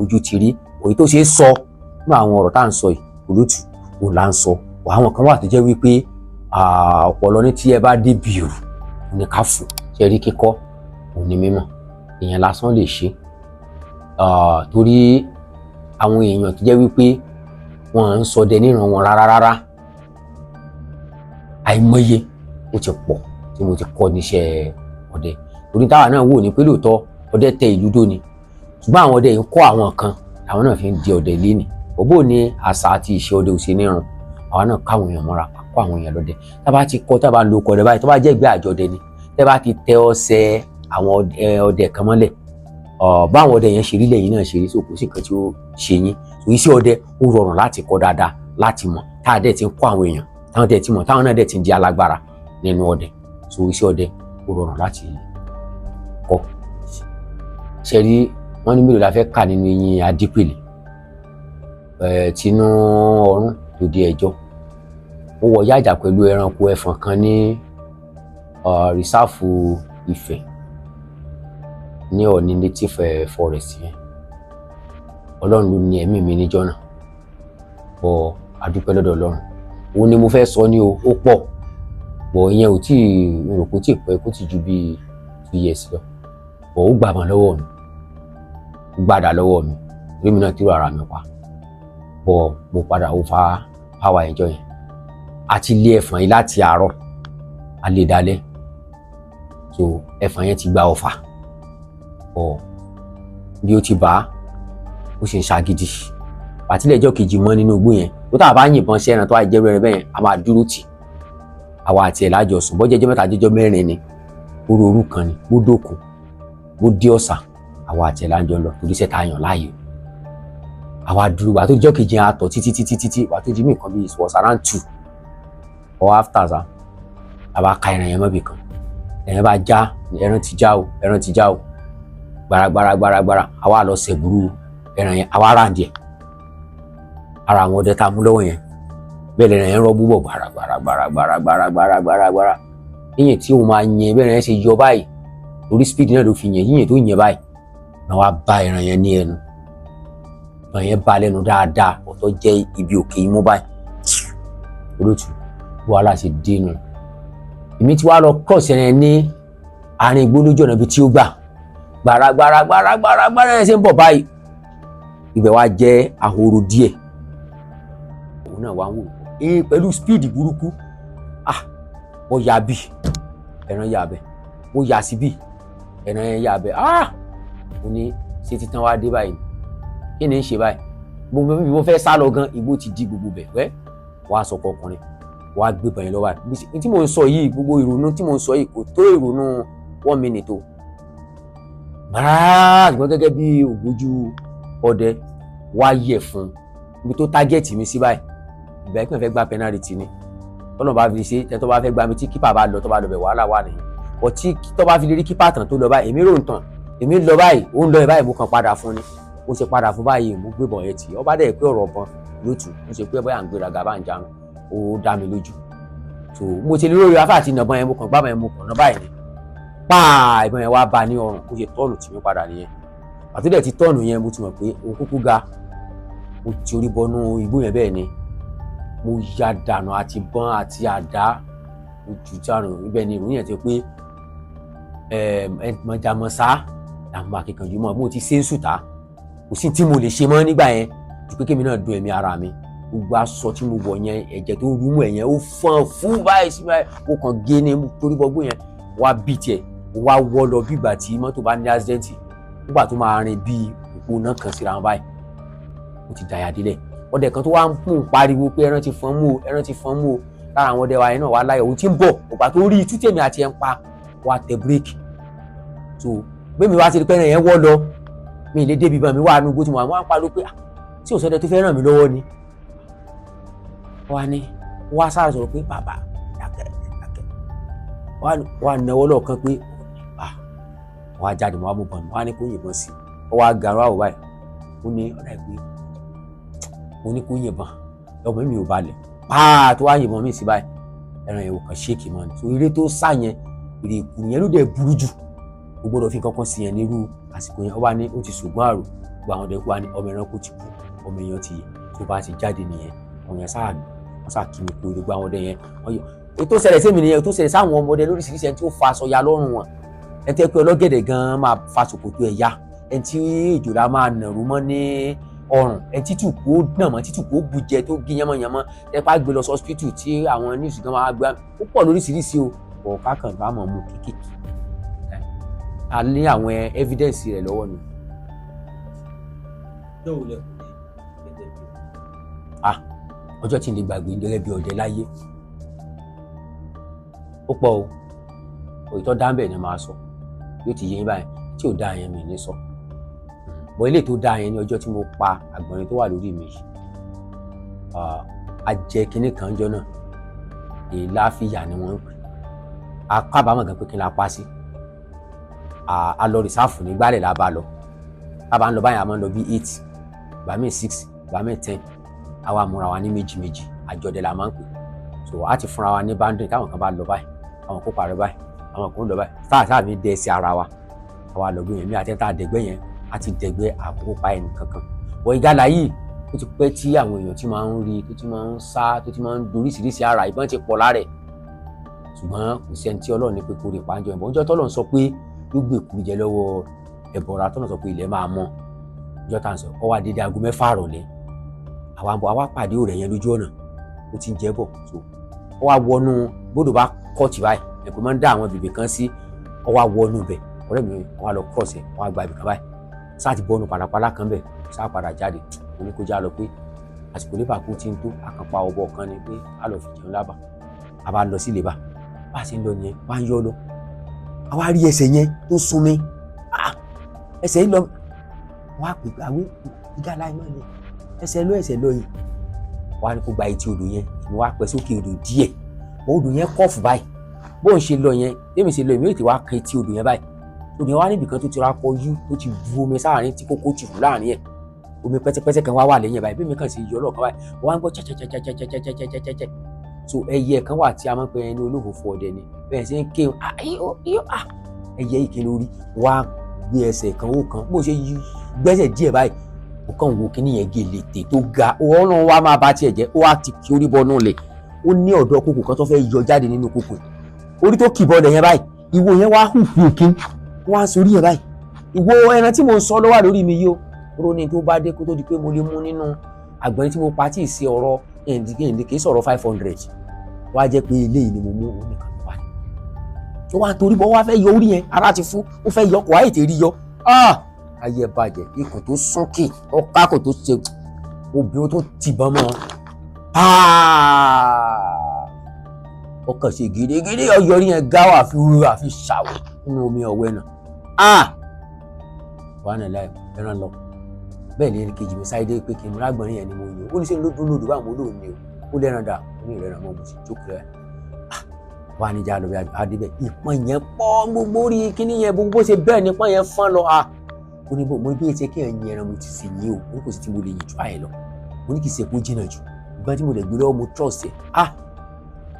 Ojú ti rí òye tó ṣe é sọ nínú àwọn ọ̀rọ̀ tá à ń sọ yìí, olótù òun là ń sọ. Àwọn kan wà tó jẹ́ wípé ọ̀pọ̀lọ ní tí ẹ bá dé bìrù ní ká fò ṣe rí. Kíkọ́ òun ni mímọ̀, èèyàn lásán lè ṣe, torí àwọn èèyàn tó jẹ́ wípé wọ́n ń ṣọdẹ níran wọn rárá rárá, àìmọye ó ti pọ̀ tí mo ti kọ́ níṣẹ́ ọdẹ. Torí táwa náà wò ní pé lóòótọ́ ọdẹ tẹ ìlú dó ni, ṣùgbọ́n àwọn ọdẹ yìí ń kọ́ àwọn kan, àwọn náà fi ń di ọdẹ léni. Òbó ni àṣà àti ìṣe ọdẹ ò ṣe nírun. Àwa náà káwọn èèyàn mọ́ra, kọ́ àwọn èèyàn lọ́dẹ. Tá bá ti kọ́, tá bá lo ọkọ̀ ọdẹ báyìí, tó bá jẹ́ ìgbé àjọdẹ ni, tẹ́ bá ti tẹ ọṣẹ àwọn ọdẹ kan mọ́lẹ̀, báwọn ọdẹ yẹn ṣe rí lẹ́yìn náà ṣe rí, so kò sí nǹkan tí ó ṣe yín. So iṣẹ́ ọdẹ ó rọrùn láti kọ́ dáadáa, láti mọ̀, tá a dẹ̀ ti ń kọ́ àwọn èèyàn, táwọn dẹ̀ ti mọ̀, táwọn náà dẹ̀ ti ń di alágbára nínú ọdẹ. So iṣẹ́ ọdẹ ó rọrùn láti kọ́. Ṣe rí, wọ́n ní mélòó la fẹ́ kà nínú eyín adípèlé tinú ọrún tó di ẹjọ́. Ó wọ yájà pẹ̀lú ẹranko ẹfọ̀n kan ní reserve Ifẹ̀ ní Ọ̀ọ̀ni native forest yẹn. Ọlọ́run ló ní ẹ̀mí mi níjọ́ náà bọ̀, adúpẹ́ lọ́dọ̀ Ọlọ́run. Òun ni mo fẹ́ sọ ní o, ó pọ̀ bọ̀, ìyẹn ò tí ì rò kó tí ì pẹ́, kó tí ju bíi 2 years lọ bọ̀. Ó gbàbọ̀n lọ́wọ́ mi, ó gbàdá lọ́wọ́ mi, orí mi náà tí ò ara mi pa bọ̀. Mo padà over power ẹjọ́ yẹn àti ilé ẹ̀fọ̀n yìí láti àárọ̀ alẹ́ dalẹ́. So ẹ̀fọ̀n yẹn ti gba ọfà bọ̀, bí ó ti bá ó sì ń ṣàgídí àtìlẹ́ ẹjọ́ kejì mọ́ nínú igbó yẹn. Tó tá a bá yìnbọn sí ẹran tó wá jẹ́ rẹ̀ bẹ́ẹ̀, a máa dúró tì, àwa àti ẹ̀ lájọ sùn. Bọ́jẹ́ ẹjọ́ 3, jẹ́jọ́ 4 ni, orú orú kan ni, bó dòkun, bó dé ọ̀sà, àwa àti ẹ̀ lájọ lọ, torí iṣẹ́ tá a yàn láàyò. Àwa dúró wà tó jọ́ kejì yẹn, àtọ̀ títí títí títí wà tó di mí nǹkan bíi, it was around 2 or after sa, a bá ka ẹran yẹn mọ́bì kan. Ẹran bá já, ẹran ti já o, ẹran ti já o, gbaragbara gbaragbara. Àwa lọ sẹ̀búrú ẹran yẹn, àwa rà díẹ̀ ara àwọn ọdẹ tá a mú lọ́wọ́ yẹn. Bẹ́ẹ̀ lẹ́ran yẹn rọ́ búbọ̀ gbaragbara gbaragbara gbaragbara gbaragbara. Yíyìn tí òun máa yẹn, bẹ́ẹ̀ yẹn ṣe yọ báyìí, torí speed náà ló fi yẹn. Yíyìn tó yẹn báyìí náà, wá bá ẹran yẹn ní ẹnu. Ẹran yẹn bá lẹ́nu dáadáa, ọ̀tọ̀ jẹ́ ibi òkè imú báyìí. Olóòtú, wàhálà ṣe dénú. Èmi ti wá lọ cross ẹran yẹn ní àárín igbó lójú ọ̀nà ibi tí ó gbà gbaragbara gbaragbara gbara. Yẹn ṣe ń bọ̀ báyìí, ibẹ̀ wá jẹ́ ahoro díẹ̀. Òun náà wá ń wò é pẹ̀lú speed burúkú. Ah, mo yà bí ẹran yà bẹ, mo yà sí bí ẹran yẹn yà bẹ. Ah, mo ní ṣé títan wá dé báyìí? Kí ni ń ṣe báyìí? Mo fẹ́ sá lọ gan, igbó ti di gbogbo bẹ̀ wẹ́. Wàá sọkọ ọkùnrin, wàá gbé bọ̀yẹn lọ́wọ́ báyìí. Tí mò ń sọ yìí, gbogbo ìrònú tí mò ń sọ yìí kò tó ìrònú one minute o gbàrà. Ṣùgbọ́n gẹ́gẹ́ bí ògbójú ọdẹ, wá yẹ̀ fún ibi tó target mi sí báyìí. Ìgbà yẹn fẹ́ gba penalty ni, tọ́nà bá fi ṣe tẹ́, tó bá fẹ́ gba mi, tí keeper bá lọ, tó bá lọ bẹ̀, wàhálà wà nìyẹn. Ọ̀ tí tó bá fi lè rí keeper tán tó lọ báyìí, èmi rò ń tàn, èmi lọ báyìí, ó ń lọ báyìí, mo kàn padà fún ni. Mo ṣe padà fún báyìí, mo gbé bọ̀ yẹn tì. Ọba dẹ̀ pé ọ̀rọ̀ ọ̀bọ̀n lótú, mo ṣe pé bóyá à ń gbéraga bá ń jánu, ó dá mi lójú. So mo ṣe lórí afá àti ìnàbọn yẹn, mo kàn gbábọn yẹn, mo kàn ná báyìí ni, pàà, ìbọn yẹn wá bá ní ọrùn. Ó ṣe turn tì mí padà nìyẹn. Àtúndẹ̀ ti turn yẹn, mo ti mọ̀ pé òun kúkú ga. Mo ti orí bọnú igbó yẹn, bẹ́ẹ̀ ni mo ya dànù, àti bọ́n àti àdá, mo jù dànù. Ibẹ̀ ni ìròyìn yẹn ti pé mọ̀jàmọ̀sá làwọn akíkanjú mọ̀. Mo ti ṣe ń sùtá, kò sí tí mo lè ṣe mọ́ nígbà yẹn ju pé kémi náà dun ẹ̀mí ara mi. Gbogbo aṣọ tí mo wọ̀ yẹn, ẹ̀jẹ̀ tó rú mú ẹ̀ yẹn, ó fọ́n fún báyìí sí báyìí. Mo kàn gé ní torí bọ́gbó yẹn wá bí tiẹ̀ wá wọ́ lọ bí ìgbà tí mọ́tò bá ní accident. Nígbà tó máa rìn bíi òpó náà kan síra wọn báyìí, ó ti dàyà délẹ̀. Ọdẹ kan tó wá ń mú pariwo pé ẹran ti fọ́n mú o, ẹran ti fọ́n mú o. Lára àwọn ọdẹ wa yẹn náà wá láyọ̀, òun ti ń bọ̀. Ògbà tó rí itú tèmi àti ẹ̀ ń pa, wá tẹ bírèkì. So gbẹ̀mí wá ti rí pẹ́rẹ́ yẹn wọ́ lọ, mi ì lè débi ìbọn mi wà nínú igbó tí mo wà. Wọ́n á pariwo pé tí òsọdẹ tó fẹ́ ràn mí lọ́wọ́ ni. Wọ́n á ní wọ́n á sáré sọ̀rọ̀ pé bàbá, dákẹ́ dákẹ́. Wọ́n á náwó lọ́ọ̀kan pé ah, wọ́n á jáde, wọ́n á mú bọ̀n, wọ́n á ní kó yìnbọn sí i. Wọ́n á garun àwọ̀ báyìí, ó ní ọ̀dà ìpè, mo ní kó yìnbọn, ọmọ mi ò balẹ̀ pàà tó wá yìnbọn mi sí báyìí, ẹran yẹn ò kàn ṣéèkì mọ́ ni. So eré tó sá yẹn, èrè ìkù yẹn ló dẹ̀ burú jù. O gbọ́dọ̀ fi kankan sí yẹn nírú àsìkò yẹn. Ó wá ní ó ti ṣògùn àrò. Gbogbo àwọn ọdẹ wa ní ọmọ ẹranko ti kú, ọmọ èèyàn ti yè. Tó bá ti jáde nìyẹn, àwọn èèyàn sáà wọ́n sáà kí mi kú. Gbogbo àwọn ọdẹ yẹn wọ́n yọ. Ètò ṣẹlẹ̀ sí mi nìyẹn. Ètò ṣẹlẹ̀ sáwọn ọmọdé lóríṣiríṣi, ẹni tí ó fa aṣọ ya lọ́rùn wọn, ẹni tẹ́ pé ọlọ́gẹ̀dẹ̀ gan-an máa fa ṣòkòtò ẹ̀ ya, ẹni tí ìjòlá máa nàró mọ́ ní ọrùn, ẹni tí tùkú ó dàn mọ́, tí tùkú ó bu jẹ tó gé yánmọ́yánmọ́, tẹ́ pa gbé lọ sí hospital tí àwọn news gan máa gbé. Ó pọ̀ lóríṣiríṣi o, bọ̀ kákan bá mọ̀ mú kéékèèké, a ní àwọn evidence rẹ̀ lọ́wọ́ ni. Ọjọ́ wo lẹ kù ní gẹ́gẹ́ bí Ah, ọjọ́ tí n lè gbàgbé gẹ́gẹ́ bí ọdẹ láyé, ó pọ̀ o. Òyìtọ́ dáńbẹ̀ ni màá sọ, yóò ti yé yín báyìí. Tí ò dáa yẹn, mi ní sọ bọ́. Ilé tó dáa yẹn ní ọjọ́ tí mo pa àgbọ̀nrín tó wà lórí mi yìí. A jẹ kinní kan jọ náà, èélá fìyà ni wọ́n ń pè. A kábàámọ̀ gan pé kí n la pa sí. A lọ reserve ní gbálẹ̀ la bá lọ. A bá ń lọ báyìí, a máa ń lọ bí 8, ìgbà míì 6, ìgbà míì 10. Àwa múra wa ní méjì méjì, àjọdẹ la máa ń pè. So a ti fúnra wa ní boundary. Táwọn kan bá lọ báyìí, àwọn kó parẹ́ báyìí, àwọn kan lọ báyìí, táà táà ní dẹ́ sí ara wa. Àwa lọ gbé yẹn, mi àti ẹ̀ tá a dẹ̀gbẹ́ yẹn, a ti dẹ̀gbẹ́ àkókò pa ẹnì kankan. Wọ ìgalà yìí, ó ti pẹ́ tí àwọn èèyàn ti máa ń rí, tó ti máa ń sá, tó ti máa ń doríṣiríṣi ara, ìbọn ti pọ̀ lára ẹ̀, ṣùgbọ́n kò sẹ́ni tí Ọlọ́run ní pé kó rí pàǹjọ ìbọn. Ọjọ́ tọ́lọ́run sọ pé yóò gbé èkuru jẹ lọ́wọ́ ẹ̀bọ̀ra, tọ́lọ́run sọ pé ilẹ̀ máa mọ́, ọjọ́ tá à ń sọ ọ wá dédé aago 6 àrọ̀lẹ́. Àwa ń bọ̀, àwa pàdé ọ̀rẹ́ yẹn lójú ọ̀nà, ó ti ń jẹ́ bọ̀. So ọ wá wọnú gbọ́dọ̀ bá kọ́ọ̀tì báyìí, ẹ̀pẹ́ máa ń dá àwọn bèbè kan sí. Ọ wá wọnú bẹ̀, ọ̀rẹ́ mi wá lọ cross ẹ̀, wọ́n á gba ibì kan báyìí, sáà ti bọ́nu pàlàpàlà kan bẹ̀, sáà padà jáde. Mo ní kó já lọ pé àsìkò lébà kó ti ń tó, àkànpá ọbọ kan ni pé a lọ fi jẹun lábà. A bá lọ sí lébà, bá a ṣe ń lọ nìyẹn, bá ń yọ lọ, a wá rí ẹsẹ̀ yẹn tó sún mi. Ẹsẹ̀ yìí lọ, wọ́n á pè pé àwọn ìgalà iná ni ẹsẹ̀ lọ, ẹsẹ̀ lọ yìí. Wọ́n á ní kó gba etí odò yẹn, èmi wá pẹ́ sókè odò díẹ̀. Odò yẹn kọ́ọ̀fù báyìí. Bó ń ṣe lọ yẹn, bẹ́ẹ̀ mi ṣe lọ, èmi ò tí wá kan etí odò yẹn báyìí. Odò yẹn wá níbì kan tó ti ra kọ yú, tó ti bu omi sáàrin, tí kókó ti wù láàrin ẹ̀, omi pẹ́tẹ́pẹ́tẹ́ kan wá wà lẹ́yìn ẹ̀ báyìí. Bí mi kàn ṣe yọ lọ́ọ̀kan báyìí, wọ́n wá ń gbọ́ chẹ́chẹ́chẹ́chẹ́chẹ́chẹ́chẹ́chẹ́. So ẹyẹ kan wà tí a máa ń pè é ní olófòfò ọdẹ ni. Bẹ́ẹ̀ ṣe ń ké, ẹyẹ yìí kí lórí wá gbé ẹsẹ̀ kan ó kan, bó ṣe gbẹ́sẹ̀ díẹ̀ báyìí, ó kàn wo kíní yẹn, gèlètè tó ga. Ọlọ́run wa máa bá tiẹ̀ jẹ́, ó wá ti kí orí bọnú lẹ̀. Ó ní ọ̀dọ́ kòkò kan tó fẹ́ yọ jáde nínú kòkò, orí tó kì bọ́lẹ̀ yẹn báyìí, ìwo yẹn wá hù fún wọ́n á sórí yẹn báyìí. Ìwo ẹran tí mo ń sọ ló wà lórí mi yìí o. Kúrò ní tó bá dé, kó tó di pé mo lè mú nínú àgbọ̀nrín tí mo pa, tí ì ṣe ọ̀rọ̀ ẹ̀ǹdí, kì í sọ̀rọ̀ 500, wá jẹ́ pé eléyìí ni mo mú, òun nìkan ló wà ní. Ó wá torí bọ́, wá fẹ́ yọ orí yẹn, ara ti fún, ó fẹ́ yọ, kò wá ètè rí yọ. Ayé ẹ bàjẹ́. Ikùn tó súnkì, ọ̀ká kò tó ṣe obìnrin tó tìbọn mọ́, ọkàn ṣe gidigidi, ọyọrí yẹn gáwà àfi wúwo àfi ṣàwọ̀ nínú omi ọ̀wẹ́ náà. Wà ní láì ẹran lọ. Bẹ́ẹ̀ ni ẹnì kejì mi sáré dé pé kí n rágbọ̀nrín yẹn ni mo yàn. Ó ní sẹ́ni ló dún lódò báwọn olóòn ni o. Ó lẹ́ran dà, ó ní ìrẹ́ran mọ́. Mo sì jókòó rẹ̀ wà níjà lọ bí adébẹ̀. Ìpọ́n yẹn pọ́ gbogbo orí kíní yẹn, gbogbo ṣe bẹ́ẹ̀ ni ìpọ́n yẹn fọ́n lọ. Ó ní bò mo bí etí kí ẹ̀ yin ẹran, mo ti sì yín o. Mo ní kò sí tí mo lè yin jù báyìí lọ. Mo ní kì í ṣe kó jìnnà jù ìgbà tí mo lè gbé lọ́wọ́, mo trust ẹ̀.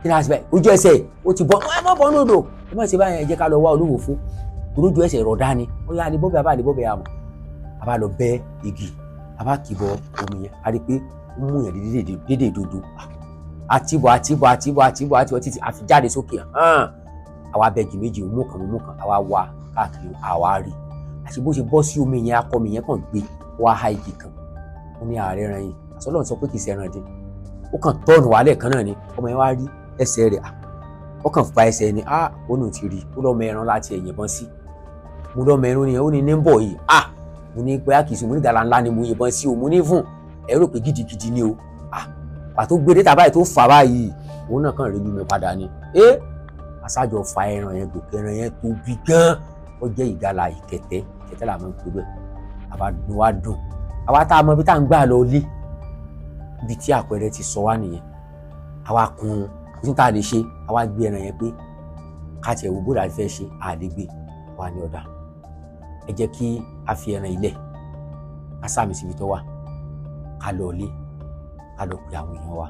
Kí ni a ṣe báyìí? Ojú ẹsẹ̀ ó ti bọ́. Ẹ má bọ́ ní odò, ẹ má ṣe báyìí, ẹ jẹ́ ká lọ wá olówó fún olójú ẹsẹ̀ rọ̀ dání. Ó yá ni bọ́bẹ̀, abá ni bọ́bẹ̀, àmọ́ a bá lọ bẹ́ igi, a bá kì bọ omi yẹn, a rí i pé ó mú yẹn dédé dodo. Àtibọ̀ àtibọ̀ àtibọ̀ àtibọ̀ àtibọ̀ títí a fi jáde sókè hàn. Àwa bẹ́ẹ̀gì méjì, mú kan mú kan, àwa wá káàkiri, àwa rí. Àti bó ṣe bọ́ sí omi yẹn, akọ mi yẹn kàn gbé wá há igi kan. Ó ní ààrẹ ran yìí, àsọlọ́run sọ pé kì í ṣẹran dín. Ó kàn tọ́ọ̀nù wálẹ̀ kan náà ni. Ọmọ yẹn wá rí ẹsẹ̀ rẹ̀, ó kàn fa ẹsẹ̀ ni. Ó nù ti rí, ó lọ́mọ ẹran láti ẹ̀yìn bọ́n sí. Mo lọ́mọ ẹran ni, ó ní ní ń bọ̀ yìí. Mo ní pé àkìsí, mo ní gàlà ńlá ni mo yìnbọn sí o. Mo ní fún ẹ rò pé gidigidi ni o. Pàtó gbé dé tàbáyé tó fà báyìí, òun náà kàn rí mi padà ni. Ẹ aṣáájọ fa ẹran yẹn gòkè, ẹran yẹn tóbi gan, ó jẹ́ ìgalà ìkẹtẹ́. Ìkẹtẹ́ là máa ń pè bẹ́ẹ̀. Àbá dùn wá dùn, àwa tá a mọ ibi tá à ń gbà lọ lé, ibi tí àpẹẹrẹ ti sọ wá nìyẹn. Àwa kun, kò sí tá a lè ṣe. Àwa gbé ẹran yẹn pé ká tiẹ̀ wo bóra fẹ́ ṣe àlégbé wa ní ọ̀dà. Ẹ jẹ́ kí a fi ẹran ilẹ̀, ká sàmì síbi tó wà, ká lọ ilé, ká lọ pe àwọn èèyàn wa.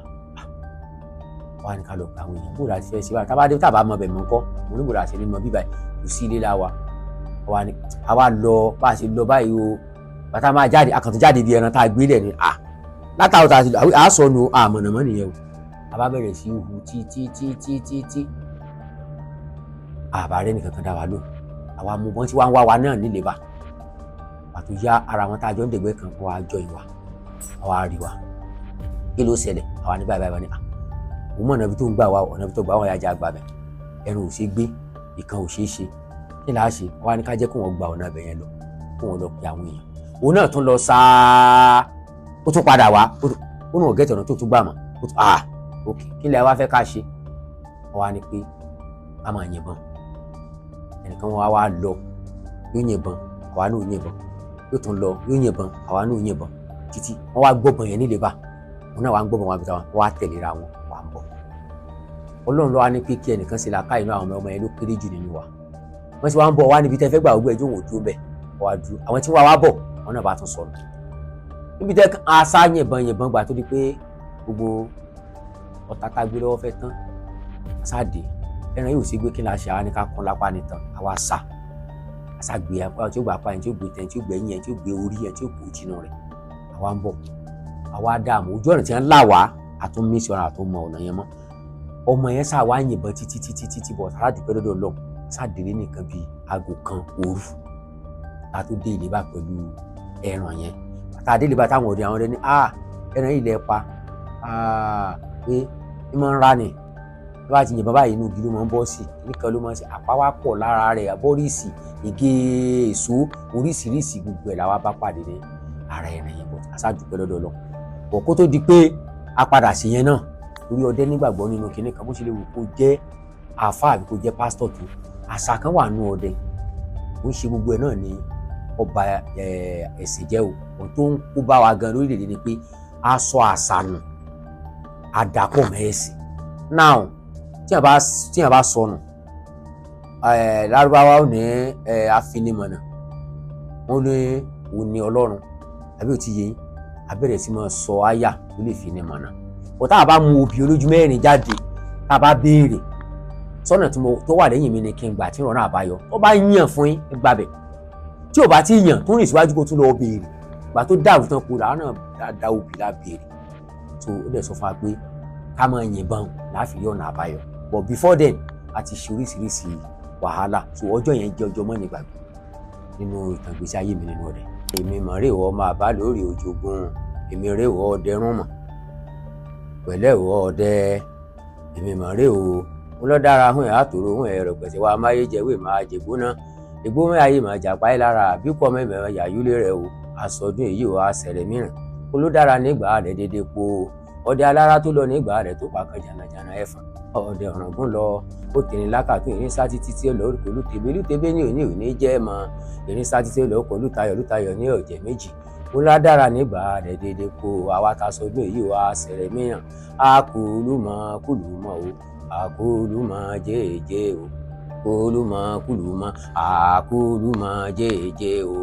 Wá ní ká lọ pe àwọn èèyàn, bóra fẹ́ ṣe báyìí, tábà dé tábà mọ bẹ̀ mọ́ ńkọ́? Mo ní bóra ṣe ní mọ bíbáyìí, kò sí ilé la wa. Àwa lọ bá a ṣe lọ báyìí o. Bàtà máa jáde, àkàntún jáde bí ẹran tá a gbé lẹ̀ ni à látàwọn tá a ti lọ à sọnù àmọ̀nàmọ́ nìyẹn o. A bá bẹ̀rẹ̀ sí hu tí tí tí tí tí tí àbá rẹ̀ nìkan kan dá wa lò. Àwa mú bọ́n tí wọ́n ń wá wa náà nílé bá pàtó yá ara wọn tá a jọ ń dẹ̀gbẹ́ kan kó wa jọ ìwà àwa rí wa. Kí ló ṣẹlẹ̀? Àwa ní báyìí báyìí ní à òun mọ̀ ọ̀nà ibi tó ń gbà wá, ọ̀nà ibi tó gbà wọ́n yá já gbà bẹ̀. Ẹran ò ṣeé gbé, ìkan ò ṣeé ṣe, kí là á ṣe? Wá ní ká jẹ́ kó wọ́n gba ọ̀nà ibẹ̀ yẹn lọ, kó wọ́n lọ pe àwọn èèyàn. Òun náà tún lọ sáá, ó tún padà wá, ó náà gẹ́tì ọ̀nà tó tún gbà mọ́. Ó tún ah ok, kí lẹ wá fẹ́ ká ṣe? Wọ́n wá ní pé ká máa yìnbọn. Ẹnìkan wá wá lọ, yóò yìnbọn, àwa náà yìnbọn, yóò tún lọ, yóò yìnbọn, àwa náà yìnbọn, títí wọ́n wá gbọ́bọn yẹn nílé bá òun náà wá ń gbọ́bọn wọn àbí táwọn wá tẹ̀léra wọn wá ń bọ̀. Ọlọ́run ló wá ní pé kí ẹnìkan ṣe làákàyè inú àwọn ọmọ yẹn ló kéré jù nínú wa. Wọ́n ti wá ń bọ̀ wá níbi tẹ́ fẹ́ gbà gbogbo ẹjọ́ òun ò dúró bẹ́ẹ̀, wọ́n wá dúró. Àwọn tí wọ́n wá bọ̀, wọn náà bá tún sọnù níbi tẹ́ asá yìnbọn yìnbọn gbà tó di pé gbogbo ọ̀tá tá a gbé lọ́wọ́ fẹ́ tán. Asá dé, ẹran yóò ṣe gbé, kí n la ṣe? Àwa ní ká kún lápá nìtàn, àwa sà asá gbé apá tí ó gbà apá yẹn, tí ó gbé tẹ̀, tí ó gbé ẹ̀yìn yẹn, tí ó gbé orí yẹn, tí ó gbé òjìnà rẹ̀. Àwa ń bọ̀, àwa dààmú ojú ọ̀nà tí wọ́n là wá, àtún mí sí ọ̀nà àtún mọ ọ̀nà yẹn mọ́. Ọmọ yẹn sá wá yìnbọn títí títí títí bọ̀ sára dùpẹ́ lọ́dọ̀ Ọlọ́run. Sá délé nìkan bíi aago 1 òru ta tó dé ilé bá pẹ̀lú ẹran yẹn. Tá a délé bá táwọn ọdẹ, àwọn ọdẹ ní ah ẹran yìí lẹ pa, ah pé ẹ máa ń ra ni bí wàá ti yìnbọn báyìí, inú igi ló máa ń bọ́ sí, nìkan ló máa ń ṣe àpá wá pọ̀ lára rẹ̀, àbọ̀rìsì ègé èso oríṣiríṣi gbogbo ẹ̀ làwa bá pàdé ní ara ẹran yẹn. Bọ̀ aṣáájú lọ́dọ̀ Ọlọ́run bọ̀ kó tó di pé a padà sí yẹn náà, torí ọdẹ nígbàgbọ́ nínú kinní kan, bó ṣe lè wù kó jẹ́ àáfàá àbí kó jẹ́ pásítọ̀ tó, àṣà kan wà nù ọdẹ. Ó ń ṣe gbogbo ẹ̀ náà ní ọba ẹ̀sìn jẹ́ o. Ohun tó ń kó bá wa gan lórílẹ̀‐èdè ni pé a sọ àṣà nù, a dàpọ̀ mọ́ ẹ̀sìn. Now tí a bá sọnù, lárúbáwá ò ní afinimọ̀nà, wọ́n ní òun ní ọlọ́run àbí ò ti yé yín, a bẹ̀rẹ̀ sí máa sọ àyà tó lè fi ní mọ̀nà bọ̀. Tá a bá mú obì olójú mẹ́rin jáde, tá a bá béèrè sọ́nà tó wà lẹ́yìn mi ni kí n gbà tí ìrọ̀rùn àbáyọ tó bá yàn fún yín gbàbẹ̀, tí ò bá ti yàn tó rìn síwájú kó tún lọ béèrè gbà tó dàrú tán kó làwọn náà da obì la béèrè tó ó dẹ̀ sọ fún wa pé ká máa yìnbọn láàfin rí ọ̀nà àbáyọ. But before then, a ti ṣe oríṣiríṣi wàhálà. So ọjọ́ yẹn jẹ́ ọjọ́ mọ́ni gbàgbé nínú ìtàn ìgbésí ayé mi nínú rẹ̀. Èmi mọ̀rẹ́ ìwọ máa bá lórí ojoogun, èmi rè ìwọ ọdẹ rúnmọ̀ pẹ̀lẹ́ ìwọ ọdẹ, èmi mọ̀rẹ́ o ọlọ́dára hún ẹ̀ àtòrò hún ẹ̀ rẹ̀pẹ̀tẹ̀ wa máyé jẹ́wé máa jẹ̀gbóná ìgbóná ayé máa jàpá ẹ̀ lára àbíkọ́ mẹ́mẹ́ yàyúlé rẹ̀ o. Àsọdún èyí o àṣẹrẹ̀ mìíràn olódára nígbà rẹ̀ dédé po ọdẹ alára tó lọ nígbà rẹ̀ tó pa kan jànàjànà ẹ̀fọn ọdẹ ọ̀ràngún lọ ó tẹ̀rín lákàtún ìrìn sá títí tí ó lọ orúkọ olùtẹ̀bẹ̀ olùtẹ̀bẹ̀ ní òní òní jẹ́ mọ́ ìrìn sá títí ó lọ orúkọ olùtayọ̀ olùtayọ̀ ní ọ̀jẹ̀ méjì olódára nígbà rẹ̀ dédé po. Àwa ta sọdún èyí o àṣẹrẹ̀ mìíràn àkùlùmọ̀ kùlùmọ̀ o, àkùlùmọ̀ jẹ́jẹ́ o, kùlùmọ̀ kùlùmọ̀, àkùlùmọ̀ jẹ́jẹ́ o.